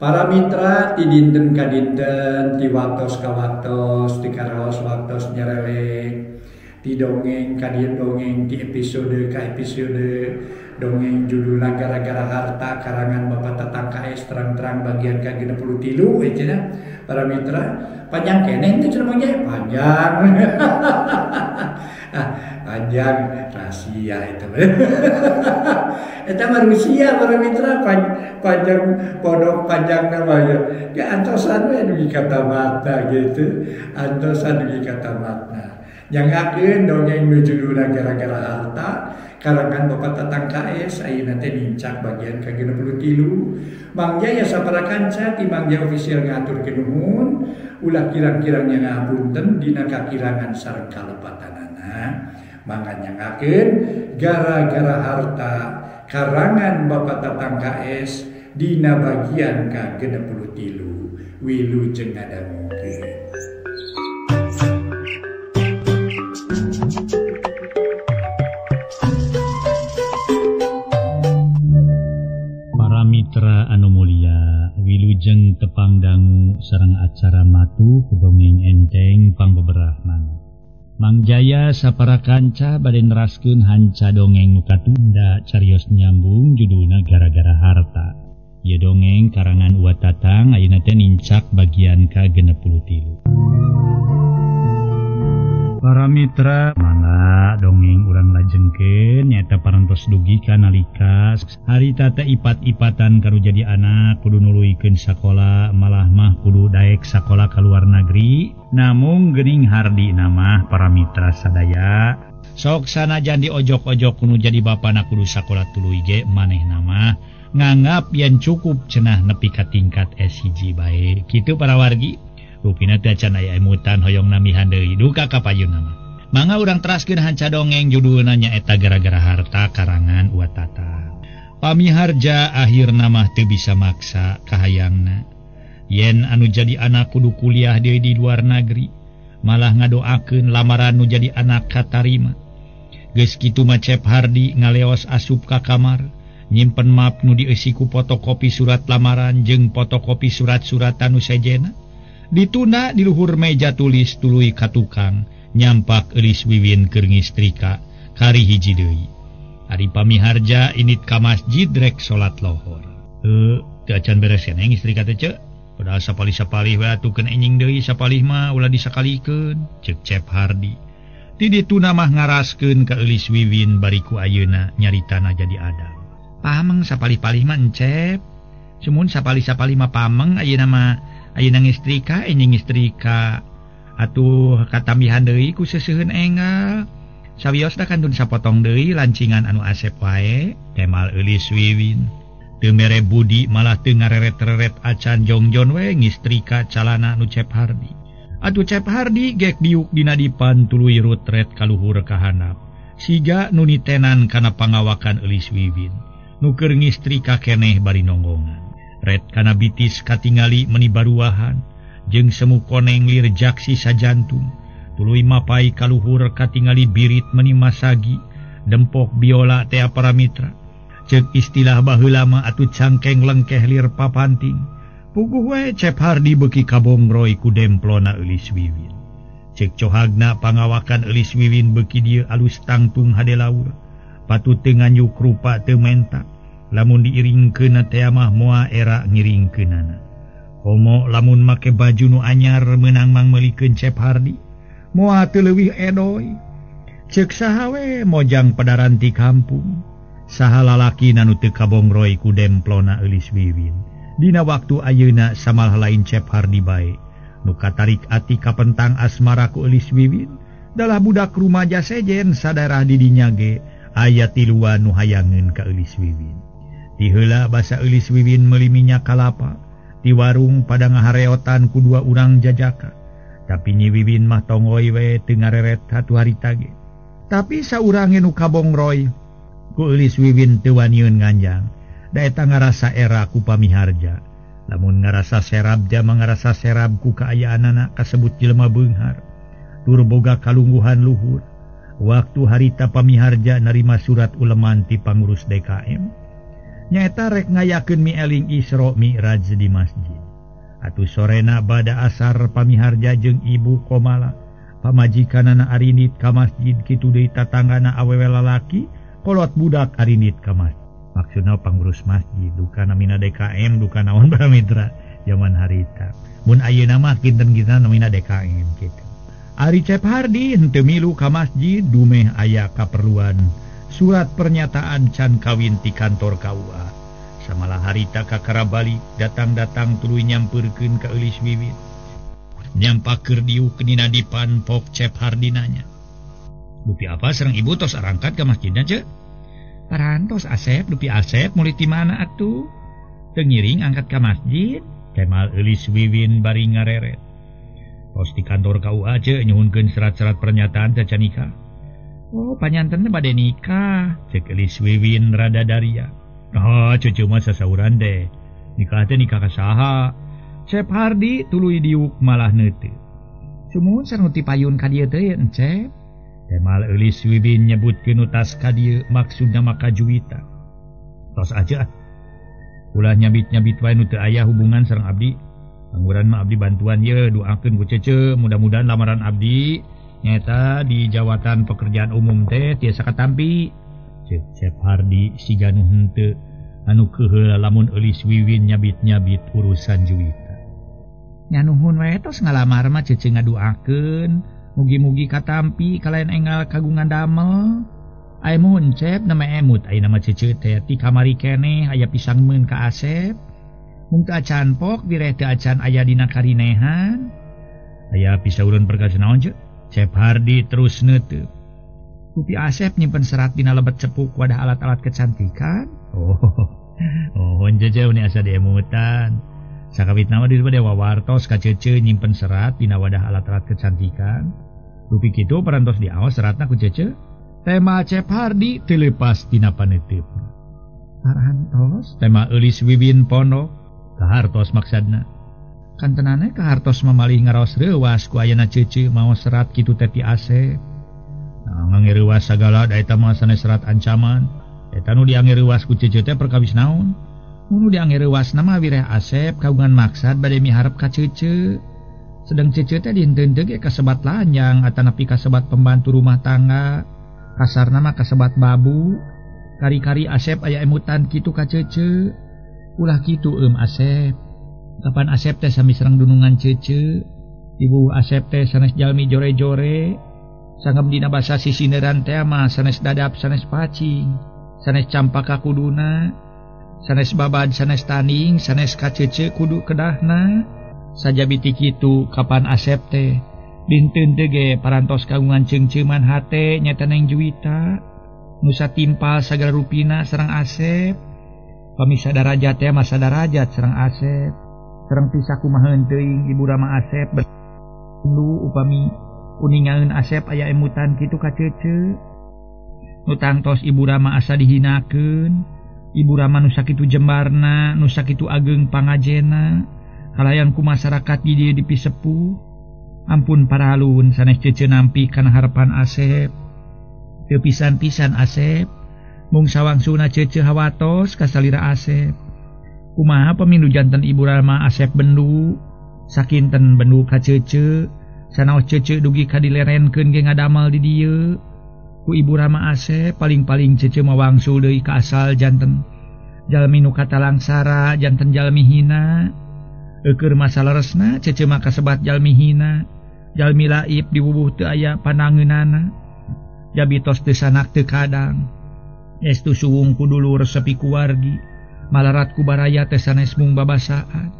Para mitra ti dinten ka dinten, ti waktos ka waktos, ti karaos waktos nyerelek, ti dongeng ka dongeng, ti episode ka episode, dongeng judulna Gara-gara Harta karangan Bapak Tatang KS terang-terang bagian ka 63 we cenah. Para mitra panjang keneh teh cenah Mang Jaya panjang. Ah, panjang rahasia itu. Eta mah Rusia para mitra panjang pondok panjang namanya. Ya antosan we dugi ka tamatna gitu. Antosan dugi ka tamatna. Nyangakeun dongeng nu judulna Gara-gara Harta karangan Bapak Tatang KS ayeuna teh nincak bagian ka 63. Mang Jaya sapara kanca ti Mang Jaya official ngaturkeun nuhun ulah kirang-kirang nya ngapunten dina kakirangan sareng kalepatanana. Mangga nyangakeun Gara-gara Harta karangan Bapak Tatang KS dina bagian ka 63. Wilujeng ngadangukeun. Para mitra anu mulia, wilujeng tepang dangu sareng acara matuh dongeng enteng pangbeberahman. Mang Jaya sapara kanca bade neraskeun hanca dongeng nu katunda carios nyambung judulna Gara-gara Harta. Ieu dongeng karangan Uwa Tatang ayeuna teh nincak bagian ka 63. Para mitra, mangga dongeng urang lajengkeun nyaeta parantos dugi ka nalika harita teh ipat-ipatan karu jadi anak kudu nuluykeun sakola malah mah kudu daek sakola ka luar negeri. Namung geuning hardi nama para mitra sadaya sok sanajan diojok-ojok kudu jadi bapana kudu sakola tuluy ge manehna mah nganggap yen cukup cenah nepi ka tingkat S1 bae. Kitu para wargi. Rupina teh acan aya emutan hoyong namihan deui duka ka payunna mah. Mangga urang teraskeun hanca dongeng judulna nyaeta Gara-gara Harta karangan Uwa Tatang. Pamiharja akhirna mah teu bisa maksa kahayangna. Yen anu jadi anak kudu kuliah deui di luar negeri, malah ngadoakeun lamaran nu jadi anak katarima. Geus kitu mah Cep Hardi ngaleos asup ka kamar, nyimpen map nu dieusi ku fotokopi surat lamaran jeung fotokopi surat-suratan nu sejena. Ditunda di luhur meja tulis tuluy ka tukang nyampak Eulis Wiwin keur ngistrika kari hiji deui. Ari pamiharja init ka masjid rek salat lohor. Teu acan beres keneh ngistrika teh ceu. Padahal sapalih-sapalih we atuh keun enjing deui sapalih mah ulah disakalikeun ceuk Cep Hardi. Ti dituna mah ngaraskeun ka Eulis Wiwin bariku ayeuna nyaritana jadi adam. Pameng sapalih-palih mah encep. Sumun sapalih-sapalih mah pameng ayeuna mah ayeuna ngistrika enjing ngistrika atuh katambihan deui ku seuseuheun enggal sawiosna kantun sapotong deui lancingan anu asep wae temal Eulis Wiwin teu mere budi malah teu ngareret-reret acan jongjon we ngistrika calana nu Cep Hardi atuh Cep Hardi gek diuk dina dipan tuluy rutret ka luhur ka handap siga nu nitenan kana pangawakan Eulis Wiwin nu keur ngistrika keneh bari nonggongan. Ret kana bitis katingali meni baruahan jeung semu koneng lir jaksi sajantung tuluy mapai kaluhur katingali birit meni masagi dempok biola tea para mitra ceuk istilah baheula mah atuh cangkeng lengkeh lir papanting puguh we Cep Hardi beuki kabongroy ku demplona Eulis Wiwin ceuk cohagna pangawakan Eulis Wiwin beuki dieu alus tangtung hade laur patut teu nganyuk rupa teu menta lamun diiringkeun teh mah moal era ngiringkeunana. Komo lamun make baju nu anyar meunang mangmeulikeun Cep Hardi moal teu leuwih edoy. Ceuk saha we mojang padaran ti kampung. Saha lalakina nu teu kabongroy ku demplona Eulis Wiwin. Dina waktu ayeuna samalah lain Cep Hardi bae. Nu katarik ati kapentang asmara ku Eulis Wiwin dalah budak rumaja sejen sadaerah di dinya ge aya tiluan nu hayangeun ka Eulis Wiwin. Tiheula basa Eulis Wiwin meuli minyak kalapa di warung pada ngahareotan ku dua urang jajaka. Tapi Nyi Wiwin mah tongoy we teu ngareret hatu harita ge. Tapi saurange nu kabongroy ku Eulis Wiwin teu waniun nganjang. Da eta ngarasa era ku pamiharja. Lamun ngarasa serab jama ngarasa serab ku kaayaanana kasebut jelema beunghar. Tur boga kalungguhan luhur. Waktu harita pamiharja narima surat uleman ti pangurus DKM. Nyaeta rek ngayakeun mieling Isra Mi'raj di masjid. Atuh sorena bada asar pamiharja jeung ibu Komala. Pamajikanana arinit ka masjid kitu deui tatanggana awewe lalaki kolot budak arinit ka masjid. Maksudna pangurus masjid duka namina DKM duka naon para mitra zaman harita. Mun ayeuna mah kinten-kinten namina DKM kitu. Ari Cep Hardi henteu milu ka masjid dumeh aya kaperluan surat pernyataan can kawin ti kantor KUA. Samalah harita kakara balik datang-datang tuluy nyampeurkeun ka Eulis Wiwin. Nyampaker diuk dina dipan pok Cep Hardi nanya. Dupi apa sareng ibu tos arangkat ka masjidna ce? Parantos Asep, dupi Asep mulih ti mana atuh? Teu ngiring angkat ka masjid? Kemal Eulis Wiwin bari ngareret. Tos di kantor KUA ce nyuhunkeun serat-serat pernyataan caca nikah. Oh, panyanten teh bade nikah, cek Eulis Wiwin rada daria. Oh, cucu mah sasauran deh. Nikah teh nikah ka saha? Cep Hardi tuluy diuk malah neuteup. Sumuhun sareng ti payun ka dieu teh Encep. Temal Eulis Wiwin nyebutkeun tas ka dieu maksudna mah ka Juwita. Tos aja. Ulah nyabit-nyabit wae nu teu aya hubungan sareng abdi. Angguran mah abdi bantuan ye doakeun ku cece mudah-mudahan lamaran abdi nyaeta di jawatan pekerjaan umum teh tiasa katampi. Cek Cep Hardi siga nu henteu anu keuheul lamun Eulis Wiwin nyabit-nyabit urusan Juwita. Nya nuhun we tos ngalamar mah cece ngaduakeun mugi-mugi katampi kalayan enggal kagungan damel. Aya muhun Cep nama emut aya nama cece teh ti kamari keneh aya pisang meun ka Asep. Mung teu acan pok bireh teu acan aya dina karinehan. Aya pisaureun perkara naon ce? Cep Hardi terus neuteup. Kupi Asep nyimpen serat dina lebet cepuk wadah alat-alat kecantikan. Oh, oh cece uni asa diemutan. Sakawitna mah di wawartos ka cece nyimpen serat dina wadah alat-alat kecantikan. Rupi kitu parantos diaos seratna ku cece. Tema Cep Hardi teu leupas dina paneuteup. Parantos tema Eulis Wiwin pondok. Kahartos maksadna. Kantenane kahartos mamalih ngaraos reuwas ku ayana cece maos serat kitu teh ti Asep. Nah, ngange reuwas sagala da eta mah sanes serat ancaman. Eta nu diange reuwas ku cece teh perkawis naon? Nu diange reuwas mah wireh Asep kagungan maksad bade miharep ka cece. Sedang cece teh dinten teu ge kasebat lanjang atanapi kasebat pembantu rumah tangga. Kasarna mah kasebat babu. Kari-kari Asep aya emutan kitu ka cece. Ulah kitu Asep. Kapan Asep teh sami sareng dunungan cece. Ibu Asep teh sanes jalmi jore-jore. Sanggem dina basa sisineuran teh mah sanes dadap sanes pacing. Sanes campaka kuduna. Sanes babad sanes tanding sanes ka cece kudu kedahna. Sajabi ti kitu kapan Asep teh dinten teu ge parantos kagungan ceungceuman hate nyaeta Neng Juwita. Nu satimpal sagala rupina sareng Asep. Pamisa darajat teh mah sadarajat sareng Asep. Sareng pisah kumaha teuing ibu Rama Asep bendu upami uningaeun Asep aya emutan kitu ka cece. Nu tangtos ibu Rama asa dihinakeun. Ibu Rama nu sakitu jembarna, nu sakitu ageng pangajena, kalayan ku masyarakat di dieu dipisepuh. Ampun paralun sanes cece nampi kana harepan Asep. Teu pisan-pisan Asep. Mung sawangsuna cece hawatos kasalira Asep. Kumaha pemilu janten ibu Rama Asep bendu, sakinten bendu ka cece, sanaos cece dugi ka dilerenkeun ge ngadamel di dieu. Ku ibu Rama Asep paling-paling cece mah wangsul deui ka asal janten jalmi nu katalangsara, janten jalmi hina. Eukeun masaleresna cece mah kasebat jalmi hina, jalmi laib diwuwuh teu aya panangeunana. Jabi tos teu sanak teu kadang. Estu suwung ku dulur sepi kuwargi, malarat ku baraya teh sanes mung babasaan.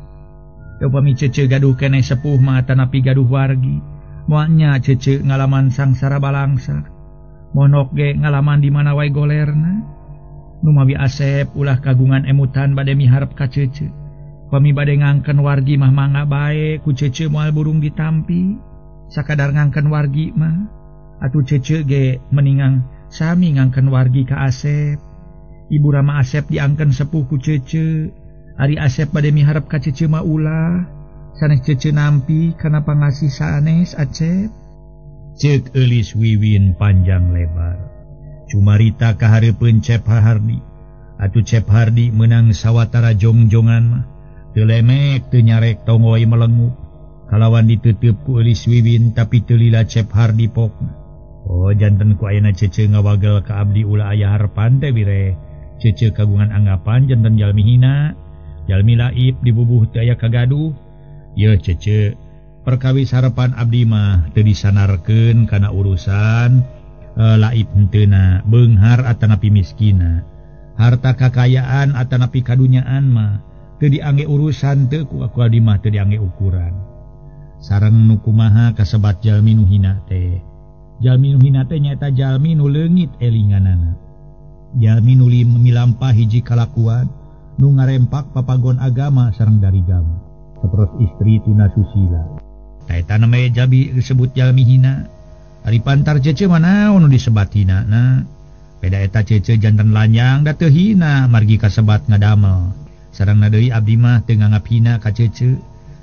Upami cece gaduh keneh sepuh mah atanapi gaduh wargi, moal nya cece ngalaman sangsara balangsa. Monok ge ngalaman di mana wae golerna. Numawi Asep ulah kagungan emutan bade miharep ka cece. Pami bade ngangken wargi mah mangga bae ku cece moal burung ditampi. Sakadar ngangken wargi mah atuh cece ge meningang sami ngangken wargi ka Asep. Ibu Rama Asep diangken sepuh ku cece. Ari Asep bade miharep ka cece mah ulah. Sanes cece nampi kana pangasih sanes Acep. Ceuk Eulis Wiwin panjang lebar. Cumarita kahareupeun Cep Hardi. Atuh Cep Hardi meunang sawatara jongjongan mah teu lemek teu nyarek tonggoy melengu. Kalawan ditutup ku Eulis Wiwin tapi teu lila Cep Hardi pokna. Oh janten ku ayeuna cece ngawagel ka abdi ulah aya harepan teh bire. Cece kagungan anggapan janten jalmi hina, jalmi laib dibubuh teu aya kagaduh. Yeuh cece, perkawis harepan abdi mah teu disanarkeun kana urusan laib henteuna, beunghar atanapi miskina. Harta kakayaan atanapi kadunyaan mah teu diangge urusan teu ku abdi mah teu diangge ukuran. Sareng nu kumaha kasebat jalmi nu hina teh. Jalmi nu hina teh nyaeta jalmi nu leungit elinganana. Jalmi nu milampah hiji kalakuan nu ngarempak papagon agama sareng darigama. Sapertos istri tuna susila. Ta eta namanya jabi disebut jalmi hina. Ari pantar cece mah naon nu disebat hina na. Beda eta cece janten lanyang da teu hina margi kasebat ngadamel. Sareng deui abdi mah teu nganggap hina ka cece.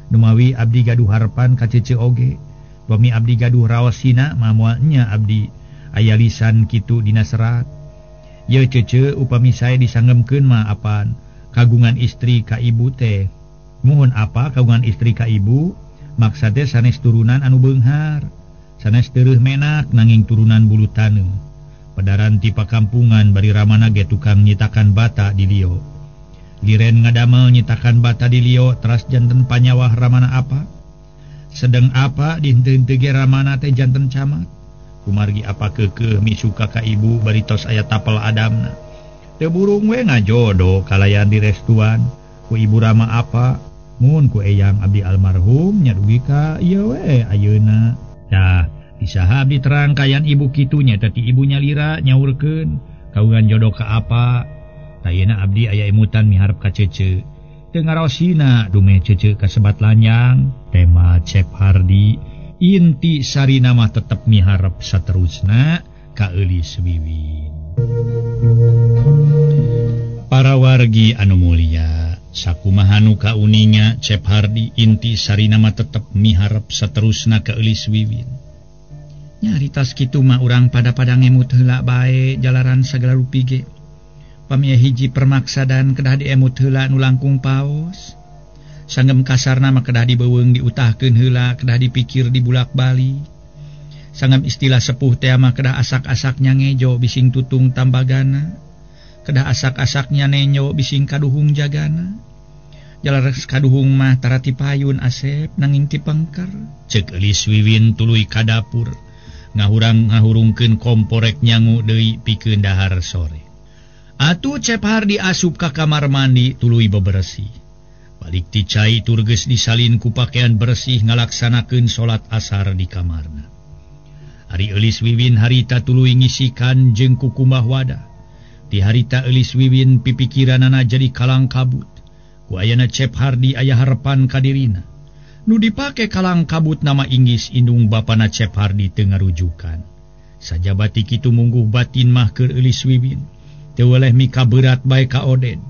Numawi abdi gaduh harepan ka cece oge. Bami abdi gaduh raos hina mah moal nya abdi aya lisan kitu dina serat. Yeuh cece upami sae disangemkeun mah apan kagungan istri ka ibu teh. Muhun apa kagungan istri ka ibu maksa teh sanes turunan anu beunghar. Sanes tereuh menak nanging turunan bulu taneuh. Pedaran ti pakampungan bari ramana ge tukang nyitakan bata di lieu. Liren ngadamel nyitakan bata di lieu teras janten panyawah ramana apa. Sedeng apa dihenteu-henteu ge ramana teh janten camat. Kumargi apa keukeuh misuka ka ibu bari tos aya tapel adamna. Teu burung we ngajodo kalayan direstuan ku ibu rama apa. Mun ku eyang abdi almarhum nya dugi ka ieu we ayeuna. Tah isaha abdi terang kayan ibu kitu nya teh ti ibu nyalira nyaurkeun kagungan jodoh ka apa. Ayeuna abdi aya emutan miharep ka cece. Teu ngarosina dumeh cece kasebat lanyang. Tema Cep Hardi inti sarina mah tetep miharep saterusna ka Eulis Wiwin. Para wargi anu mulia, sakumaha nu kauninga Cep Hardi inti sarina mah tetep miharep saterusna ka Eulis Wiwin. Nyaritas kitu mah urang pada-pada ngemut heula bae jalaran sagala rupi ge. Pami hiji permaksadan kedah diemut heula nu langkung paos. Sanggem kasarna mah kedah dibeuweung diutahkeun heula, kedah dipikir dibulak-balik. Sanggem istilah sepuh teh mah kedah asak-asaknya ngejo bising tutung tambagana. Kedah asak-asaknya nenyo bising kaduhung jagana. Jalares kaduhung mah tara tipayun asep nanging tipengker. Ceuk Eulis Wiwin tuluy ka dapur. Ngahurang-ngahurungkeun komporek nyangu deui pikeun dahar sore. Atuh Cep Hardi asup ka kamar mandi tuluy bebersih. Balik ti cai tur geus disalin ku pakaian bersih ngalaksanakeun salat asar di kamarna. Ari Eulis Wiwin harita tuluy ngisikan jeung kukumbah wadah. Ti harita Eulis Wiwin pipikiranana jadi kalang kabut. Ku ayana Cep Hardi aya harepan ka dirina. Nu dipake kalang kabut nama inggis indung bapana Cep Hardi teu ngarujukan. Sajabati kitu mungguh batin mah keur Eulis Wiwin. Teu weleh mika berat bae ka Oded.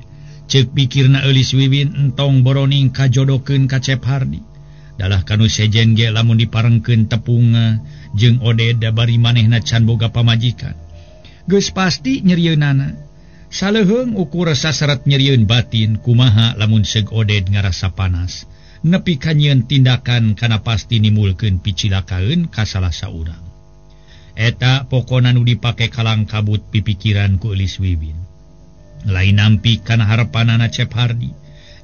Ceuk pikirna Eulis Wiwin entong boroning kajodokeun ka Cep Hardi. Dalah kanu sejen ge lamun diparengkeun tepung jeung Oded bari manehna can boga pamajikan. Geus pasti nyerieunana. Saleuheung ukur saseret nyerieun batin kumaha lamun seug Oded ngarasa panas. Nepi ka nyieun tindakan kana pasti nimulkeun picilakaeun ka salah saurang. Eta pokona nu dipake kalang kabut pipikiran ku Eulis Wiwin. Lain nampi kana harepanana Cep Hardi,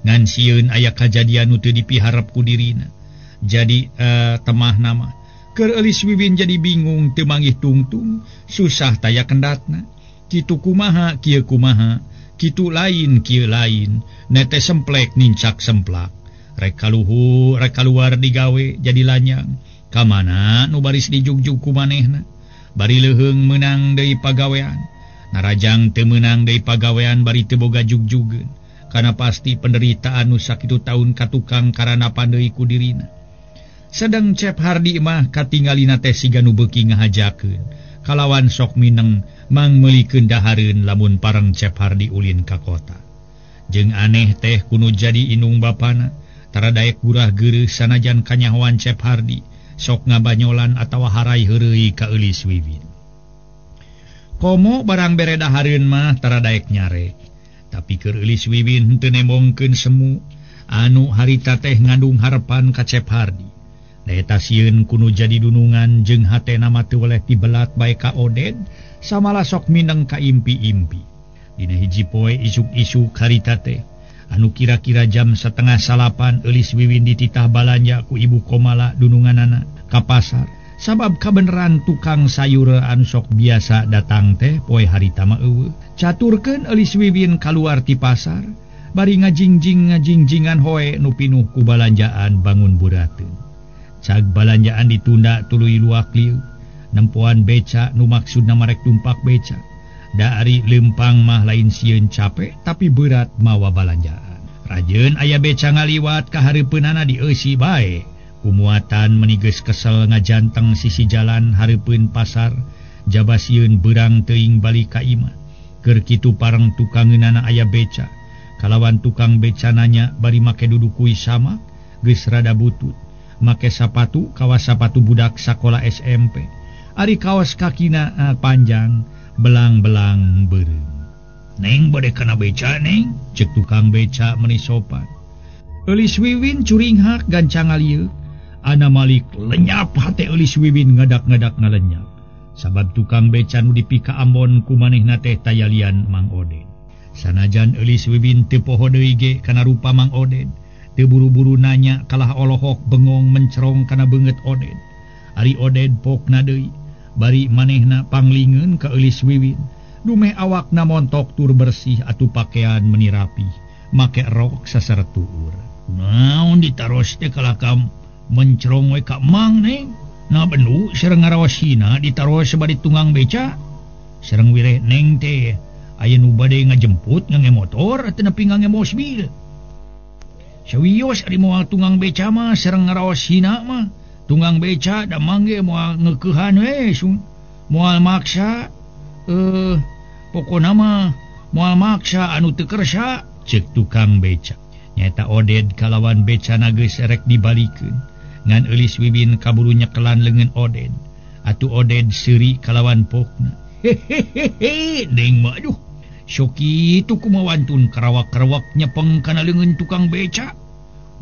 ngan sieun aya kajadian nu teu dipiharep ku dirina. Jadi temah nama keur Eulis Wiwin jadi bingung teu manggih tungtung, susah taya kendatna. Kitu kumaha kieu kumaha, kitu lain kieu lain, nete semplek nincak semplak. Rek kaluhur, rek kaluar digawe jadi lanyang. Ka mana nu baris dijugjug ku manehna? Bari leuheung meunang deui pagawean. Narajang teu meunang deui pagawean bari teu boga jugjugeun. Kana pasti penderitaan nu sakitu taun ka tukang karana pandeui ku dirina. Sedeng Cep Hardi mah katingalina teh siga nu beuki ngahajakeun. Kalawan sok mineng mang meulikeun dahareun lamun pareng Cep Hardi ulin ka kota. Jeung aneh teh kunu jadi indung bapana, tara daek gurah geureuh sanajan kanyahoan Cep Hardi sok ngabanyolan atawa harai heureuy ka Eulis Wiwin. Komo barang bere dahareun mah tara daek nyarek. Tapi keur Eulis Wiwin henteu nembongkeun semu anu harita teh ngandung harepan ka Cep Hardi. Da eta sieun kuno jadi dunungan jeung hatena mah teu weleh tibelat bae ka Oded samalah sok mineng ka impi-impi. Dina hiji poe isuk-isuk harita teh anu kira-kira jam 8:30 Eulis Wiwin dititah balanja ku Ibu Komala dununganana ka pasar. Sabab kabeneran tukang sayur anu sok biasa datang teh poe harita mah eueuh. Caturkeun Eulis Wiwin kaluar ti pasar bari ngajingjing-ngajingjingan hoe nu pinuh ku balanjaan bangun burateun. Cag balanjaan ditunda tuluy luak lieu. Nempoan beca nu maksudna marek tumpak beca. Da ari lempang mah lain sieun capek tapi berat mawa balanjaan. Rajeun aya beca ngaliwat ka hareupeunana dieusi bae. Kumuatan meni geus kesel ngajanteng sisi jalan hareupeun pasar jaba sieun beurang teuing balik ka imah. Keur kitu pareng tukangeunana aya beca. Kalawan tukang beca nanya bari make duduk kui samak geus rada butut. Make sapatu kawas sapatu budak sakola SMP. Ari kaos kakina panjang belang-belang beureum. Neng bade kana beca neng, cek tukang beca meni sopan. Eulis Wiwin curinghak gancang ngalieu. Ana malik lenyap hate Eulis Wiwin ngadak-ngadak ngalenyap. Sabab tukang beca nu dipika ambon ku manehna teh tayalian Mang Oded. Sanajan Eulis Wiwin teu poho deui ge kana rupa Mang Oded, teu buru-buru nanya kalah olohok bengong mencerong kana beungeut Oded. Ari Oded pokna deui, bari manehna panglingeun ka Eulis Wiwin. Dumeh awakna montok tur bersih atuh pakaian meni rapi, make rok sasertuur. Naon ditaros teh kalah kam mencerong we ka Mang neng. Nah bendu sareng ngaraos hina ditaros bari tunggang beca. Sareng wireh neng teh aya nu bade ngajemput ngange motor ateu nepi ngange mobil. Sawios ari moal tunggang beca mah sareng ngaraos hina mah. Tunggang beca da mangge moal ngeukehan we moal maksa pokona mah moal maksa anu teu kersa cek tukang beca. Nyaeta Oded kalawan becana geus erek dibalikeun. Ngan Eulis Wiwin kaburu nyekelan leungeun Oded. Atuh Oded seuri kalawan pokna. Hehehe neng mah aduh. Sok kitu kumaha wantun karawak-karawak nyepeng kana leungeun tukang beca.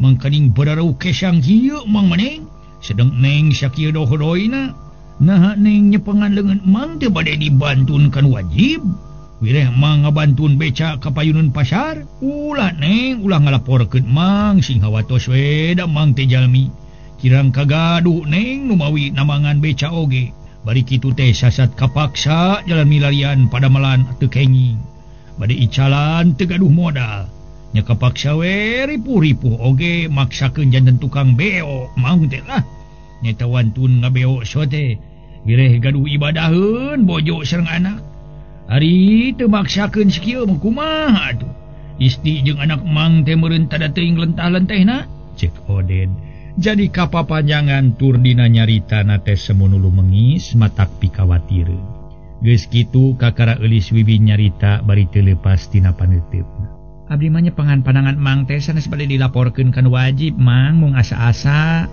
Mangkaning bararau kesang kieu mang maneng. Sedeng neng sakieu dohodoina. Naha neng nyepengan leungeun mang teu bade dibantun kan wajib. Wireh mang ngabantun beca ka payunun pasar. Ulah neng ulah ngalaporkeun mang sing hawatos we da mang teh jalmi. Kirang kagaduh neng numawi namangan beca oge. Bari kitu teh sasat kapaksa jalan milarian padamelan teu kenging. Bade icalan teu gaduh modal. Nya kapaksa we ripuh-ripuh oge maksakeun janten tukang beo mang teh lah. Nyaeta wantun ngabeo sote. Wireh gaduh ibadaheun bojo sareng anak. Ari teu maksakeun sakieu mah kumaha atuh. Isti jeung anak mang teh meureun tada teuing lentah-lentehna cek Oded. Jadi kapapanjangan tur dina nyaritana teh semunulu mengis matak pikawatireun. Geus kitu kakara Eulis Wiwin nyarita bari teu leupas tina paneuteupna. Abdi mah nyepengan pandangan mang teh sanes bade dilaporkeun kan wajib mang mung asa-asa.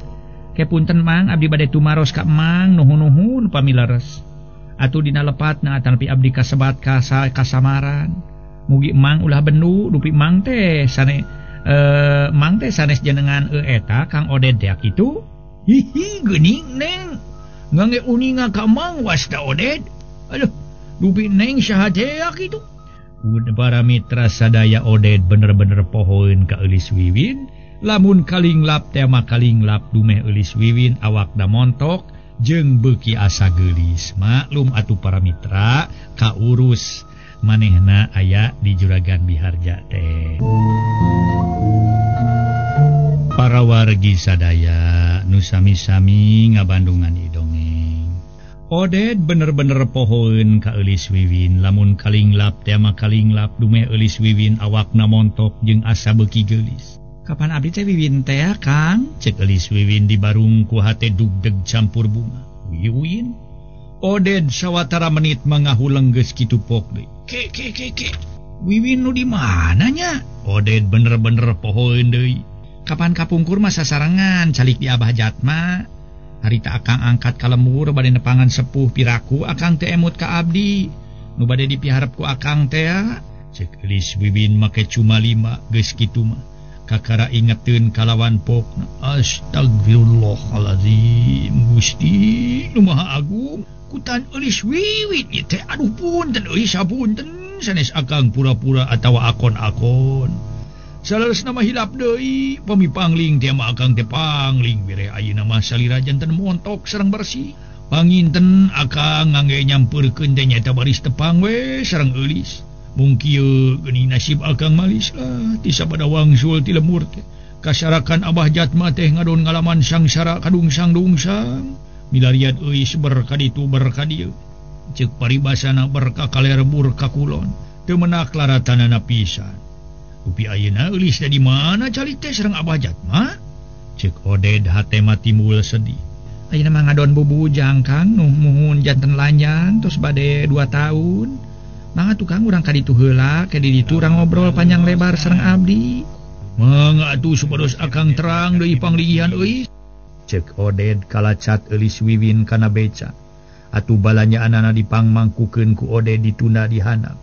Ke punten mang abdi bade tumaros ka mang nuhun-nuhun pamileres. Atuh dina lepatna atanapi abdi kasebat kasamaran. Mugi mang ulah bendu dupi mang teh sane mang teh sanes jenengan eta Kang Oded teh kitu. Hihi geuning neng. Ngange uninga ka mang wasta Oded. Aduh, dupi neng saha teh kitu. Udah para mitra sadaya Oded bener-bener pohoeun ka Eulis Wiwin. Lamun kalinglap teh mah kalinglap dumeh Eulis Wiwin awakna montok jeung beuki asa geulis. Maklum atuh para mitra kaurus manehna aya di Juragan Biharja teh. Para wargi sadaya nu sami-sami ngabandungan ieu dongeng. Oded bener-bener pohoeun ka Eulis Wiwin. Lamun kalinglap teh mah kalinglap dumeh Eulis Wiwin awakna montok jeung asa beuki geulis. Kapan abdi teh Wiwin teh ya, Kang? Cek Eulis Wiwin dibarung ku hate dugdeg campur bunga. Wiwin? Oded sawatara menit mangahuleng geus kitu pok deui. Ke ke ke ke. Wiwin nu di mana nya? Oded bener-bener pohoeun deui. Kapan kapungkur mah sasarengan calik di Abah Jatma. Harita akang angkat ka lembur bade nepangan sepuh piraku akang teh emut ka abdi. Nu bade dipiharep ku akang teh. Cek Elis Wiwin make cuma lima geus kitu mah. Kakara ingeteun kalawan pokna. Astagfirullahalazim Gusti nu Maha Agung. Kutan Elis Wiwin ieu teh aduh punten euy sapunten sanes akang pura-pura atawa akon-akon. Saleresna mah hilap deui pami pangling teh mah akang teh pangling bere ayeuna mah salira janten montok sareng bersih. Panginten akang ngangge nyampeurkeun teh nyaeta baris tepang we sareng Eulis. Mung kieu geuning nasib akang malis lah ti sabada wangsul ti lemur teh. Kasarakan Abah Jatma teh ngadon ngalaman sangsara kadungsang-dungsang. Milarian euis berkaditu berkadieu. Ceuk paribasana berkakaler bur ka kulon. Teu menak laratanana pisan. Dupi ayeuna Eulis teh di mana calik teh sareng Abah Jatma? Ceuk Oded hate mah timbul sedih. Ayeuna mah ngadon bubujang Kang nu muhun janten lanjang tos bade 2 tahun. Mangga tukang urang ka ditu heula ke di ditu urang ngobrol panjang lebar sareng abdi. Mangga atuh supados akang terang deui pangligihan euy. Cek Oded kalacat Eulis Wiwin kana beca. Atuh balanjaanana dipangmangkukeun ku Oded ditunda di handap.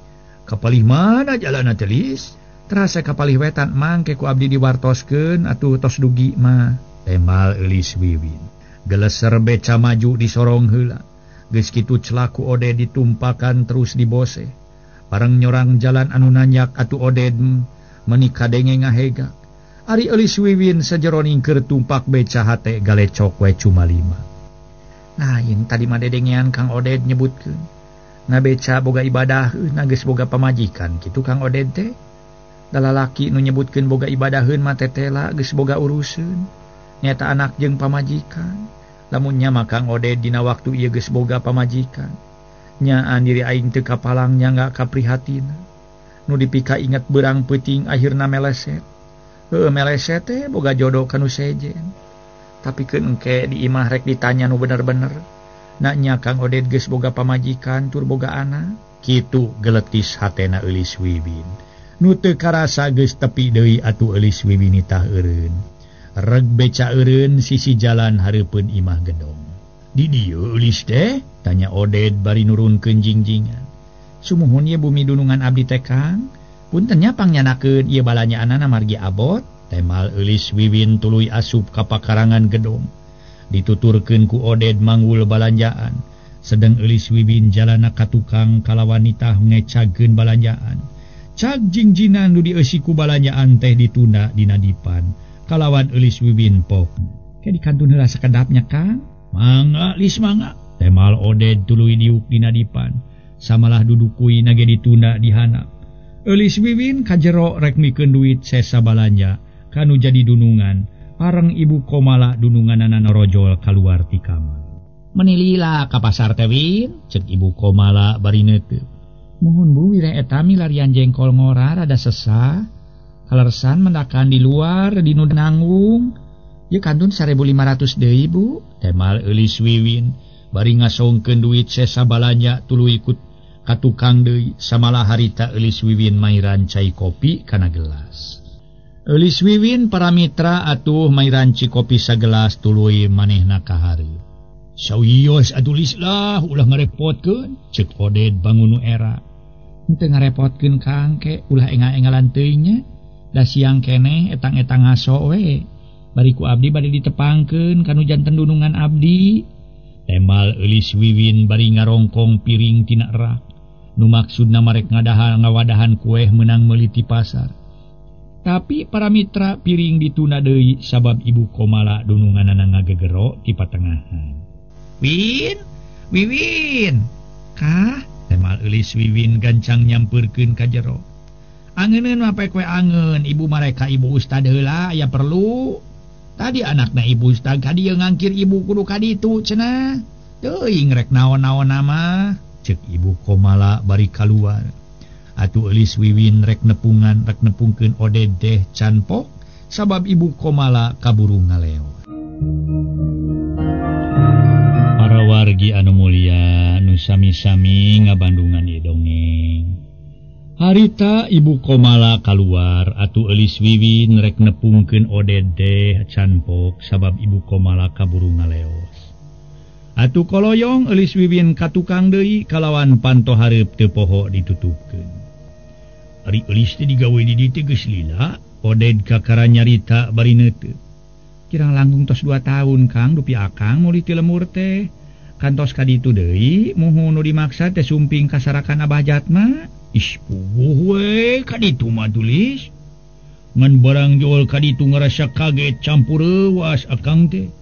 Kapalih mana jalanna teh Lis? Terasa kapalih wetan mangke ku abdi diwartoskeun atuh tos dugi mah. Temal Eulis Wiwin. Geleser beca maju disorong heula. Geus kitu celaku Oded ditumpakan terus dibose. Bareng nyorang jalan anu nanyak atuh Oded meuni kadenge ngahegak. Ari Eulis Wiwin sajeroning keur tumpak beca hate galecok we cuma lima. Nah, yang tadi mah dedengean Kang Oded nyebutkeun. Ngabeca boga ibadaheun geus boga pamajikan kitu Kang Oded teh. Da lalaki nu nyebutkeun boga ibadaheun mah tetela geus boga uruseun. Nyaeta anak jeung pamajikan. Lamun nya mah Kang Oded dina waktu ieu geus boga pamajikan. Nyaan diri aing teu kapalang nya nggak kaprihatina. Nu dipika inget beurang peuting akhirna meleset. Heueuh meleset teh boga jodoh ka nu sejen. Tapi keun engke di imah rek ditanya nu bener-bener. Naknya Kang Oded geus boga pamajikan tur boga anak. Kitu geletis hatena Eulis Wiwin. Nu teu karasa geus tepi deui atuh Eulis Wiwin tah eureun. Reg beca eureun sisi jalan hareupeun imah gedong. Di dieu Eulis teh? Tanya Oded bari nurunkeun jingjingan. Sumuhun ieu bumi dunungan abdi teh Kang. Punten nya pangnyandakeun ieu balanyaanana margi abot. Temal Eulis Wiwin tuluy asup ka pakarangan gedong. Dituturkeun ku Oded manggul balanjaan. Sedeng Eulis Wiwin jalana ka tukang kalawan nitah ngecageun balanjaan. Cag jingjinan nu dieusi ku balanjaan teh ditunda dina dipan. Kalawan Eulis Wiwin pok. Ke dikantun heula sakedapnya Kang. Mangga Lis mangga. Temal Oded tuluy diuk dina dipan. Samalah dudukui nage ditunda di handap. Eulis Wiwin kajero rek mikeun duit sesa balanja kanu jadi dunungan. Pareng Ibu Komala dununganana norojol kaluar ti kamar. Menilila ka pasar teh Win, cek Ibu Komala bari neuteup. Muhun Bu wire eta milarian jengkol ngora rada sesah. Kalersan mendakan di luar di nu nanggung. Ieu kantun 1500 deui Bu. Temal Eulis Wiwin bari ngasongkeun duit sesa balanja tuluy ikut ka tukang deui. Samalah harita Eulis Wiwin mairan cai kopi kana gelas. Eulis Wiwin para mitra atuh mairan ci kopi sagelas tuluy manehna ka hareup. Sawios atuh Lis lah ulah ngarepotkeun, ceuk Oded bangun nu era. Henteu ngarepotkeun Kang ke ulah engal-engalan teuing nya. Da siang keneh etang-etang ngaso we. Bari ku abdi bade ditepangkeun kanu janten dunungan abdi. Temal Eulis Wiwin bari ngarongkong piring tina rak. Nu maksudna marek ngadahan ngawadahan kueh meunang meuli ti pasar. Tapi para mitra piring ditunda deui sabab Ibu Komala dununganana ngagegero ti patengahan. Win, Wiwin. Kah? Temal Eulis Wiwin gancang nyampeurkeun ka jero. Angeuneun mah pek we angeun, ibu mareka ibu ustad heula aya perlu. Tadi anakna ibu ustad ka dieu ngangkir ibu kudu ka ditu cenah. Teuing rek naon-naon mah. Ceuk Ibu Komala bari kaluar. Atuh Eulis Wiwin rek nepungan rek nepungkeun Oded teh can pok sabab Ibu Komala kaburu ngaleot. Para wargi anu mulia nu sami-sami ngabandungan ieu dongeng. Harita Ibu Komala kaluar atuh Eulis Wiwin rek nepungkeun Oded teh can pok sabab Ibu Komala kaburu ngaleos. Atuh koloyong Eulis Wiwin ka tukang deui kalawan panto hareup teu poho ditutupkeun. Ari eulis teh digawe di dieu teh geus lila. Oded kakara nyarita bari neuteup. Kirang langkung tos 2 tahun Kang dupi akang mulih ti lemur teh. Kantos ka ditu deui muhun nu dimaksa teh sumping kasarakan Abah Jatma. Ih puguh we ka ditu mah tulis. Ngan barang jual ka ditu ngarasa kaget campur reuas akang teh.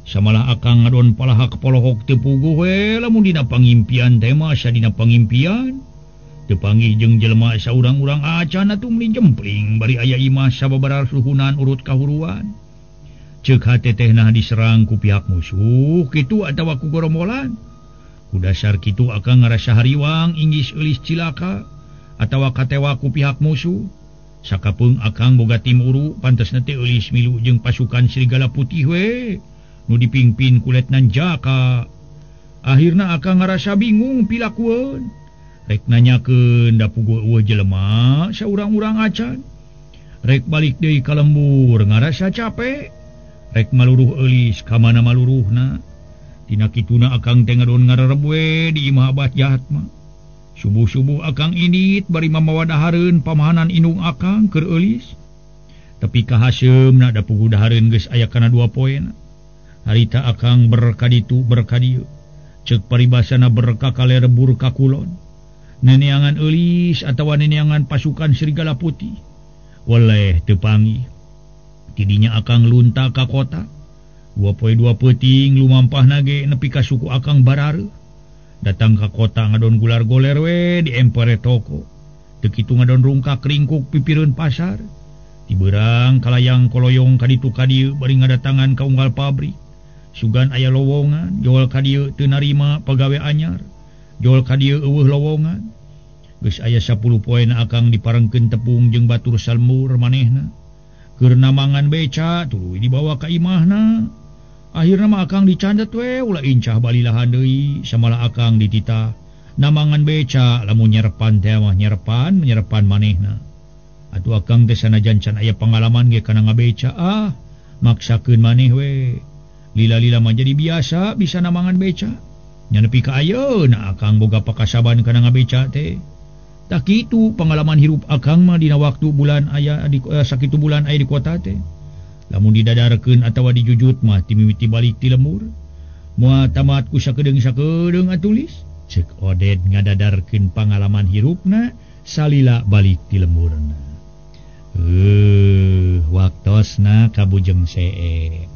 Samalah akang ngadon palahak polohok teu puguh we lamun dina pangimpian teh mah asa dina pangimpian. Teu panggih jeung jelema saurang-urang acan atuh meuni jempling bari aya imah sababaraha suhunan urut kahuruan. Ceuk hate teh nah diserang ku pihak musuh kitu atawa ku gorombolan. Ku dasar kitu akang ngarasa hariwang inggis eulis cilaka atawa katewa ku pihak musuh. Sakapeung akang boga tim uru pantesna teh eulis milu jeung pasukan Serigala Putih we nu dipingpin ku Letnan Jaka. Akhirna akang ngarasa bingung pilakueun. Rek nanyakeun da puguh eueuh jelema saurang-urang acan. Rek balik deui ka lembur ngarasa capek. Rek maluruh eulis ka mana maluruhna. Tina kituna akang teh ngadon ngarareb we di imah Abah Jatma. Subuh-subuh akang indit bari mamawa dahareun pamahanan indung akang keur eulis. Tapi kahaseumna da puguh dahareun geus aya kana 2 poena. Harita akang berkaditu berkadieu. Ceuk paribasana berka kaler bur ka kulon. Neneangan eulis atawa neneangan pasukan Serigala Putih. Waleh teu panggih. Tidinya akang lunta ka kota. 2 poe 2 peuting lumampahna ge nepi ka suku akang barareuh. Datang ka kota ngadon gular goler we di empere toko. Teu kitu ngadon rungkak ringkuk pipireun pasar. Tibeurang kalayang koloyong ka ditu ka dieu bari ngadatangan ka unggal pabrik. Sugan aya lowongan, jual ka dieu teu narima pagawe anyar. Jual ka dieu eueuh lowongan. Geus aya 10 poena akang diparengkeun tepung jeung batur salmur manehna. Keur namangan beca tuluy dibawa ka imahna. Akhirna mah akang dicandet we ulah incah balilahan deui samalah akang dititah. Namangan beca lamun nyerepan teh mah nyerepan menyerepan manehna. Atuh akang teh sanajan can aya pangalaman ge kana ngabeca ah maksakeun maneh we. Lila-lila mah jadi biasa bisa namangan beca. Nya nepi ka ayeuna akang boga pakasaban kana ngabeca teh. Tah kitu pengalaman hirup akang mah dina waktu bulan aya di sakitu bulan aya di kota teh. Lamun didadarkeun atawa dijujut mah timimiti balik ti lembur. Moal tamat ku sakedeung-sakedeung atulis. Ceuk Oded ngadadarkeun pangalaman hirupna salila balik ti lemburna. Waktosna kabujeng see.